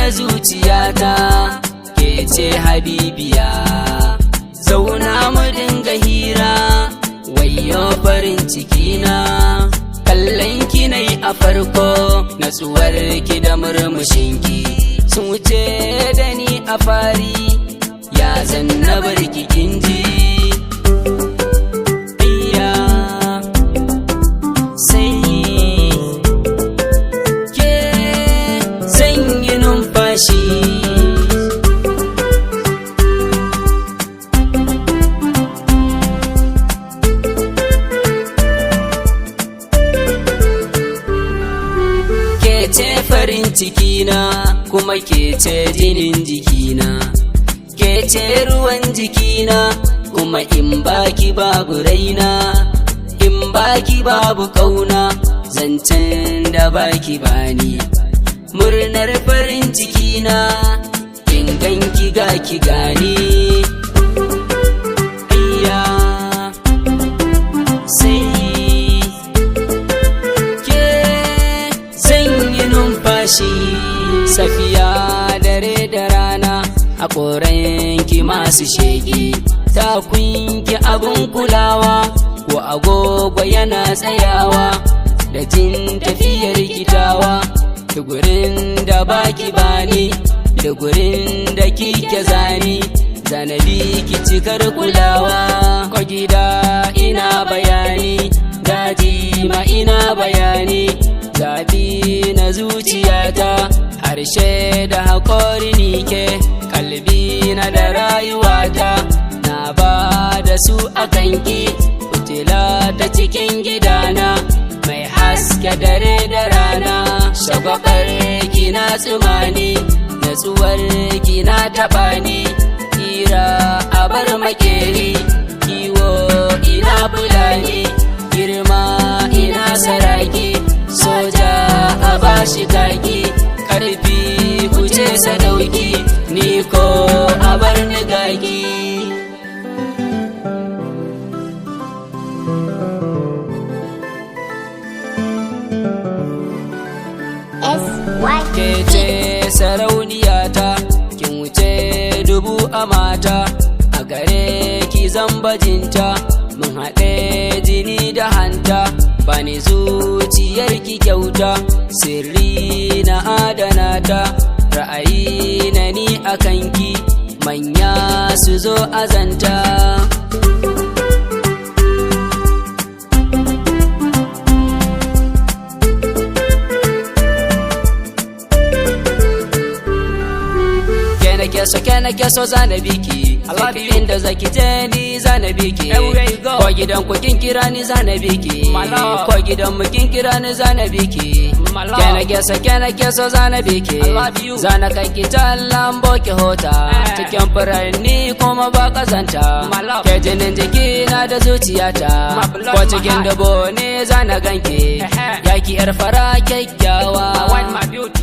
na zuciyata, ke ce habibiya. Zauna mu dinga hira, wayyo farin cikina. Kallon ki nai a farko, natsuwar ki da murmushinki sun wuce da ni a fari. Ya zan na bar ki, kinji? Iya, sai ke zan yi numfashi. Ke ce farin cikina, kuma ke ce jinin jikina, ke ce ruwan jikina, kuma in baki babu raina, in baki babu kauna. Zancen da baki bani murnar farin cikina, in ganki ga ki gani. Ayya, sai ke zan yi numfashi. Safiya, dare da rana, haƙoranki masu sheki, takunki abin kulawa, ko agogo yana tsayawa da jin tafiyar kitawa. Da gurin da baki bani, da gurin da kike zani, zanabi ki cikar kulawa. Ko gida ina bayani, daji ma ina bayani, zabi na zuciyata, harshe da haƙori ni ke kalbi na da rayuwata, na ba da su a kanki. Fitila ta cikin gidana, mai haske dare da rana. Shagwabar ki na tsumani, natsuwar ki na taɓa ni. Kira a bar makeri, kiwo ina fulani, girma ina saraki, soja a bashi kaki, karfi kuce sadauki, ni ko a bar ni gaki. S Y. Ke ce sarauniyata, kin wuce dubu a mata. A gare ki zan bajinta, mun haɗe jini da hanta. Bani zuciyar ki kyauta, sirri na adana ta. Ra'ayi na ni a kanki, manya su zo azanta. Ke nake so, ke nake so, zana biki. I love you. Inda zaki je ni zana biki. Everywhere you go. Ko gidan ku kin kira ni zana biki. My love. Ko gidan mu kin kira ni zana biki. My love. Ke nake so, ke nake so, zana biki. I love you. Zana kai ki lambo ki hota. Eh. Cikin furanni kuma ba kazanta. My love. Ke jinin jiki na da zuciyata. My blood, Ko my cikin heart. dubo ne zana ganki. Eh. Yaki yar fara kyakkyawa. I want my beauty.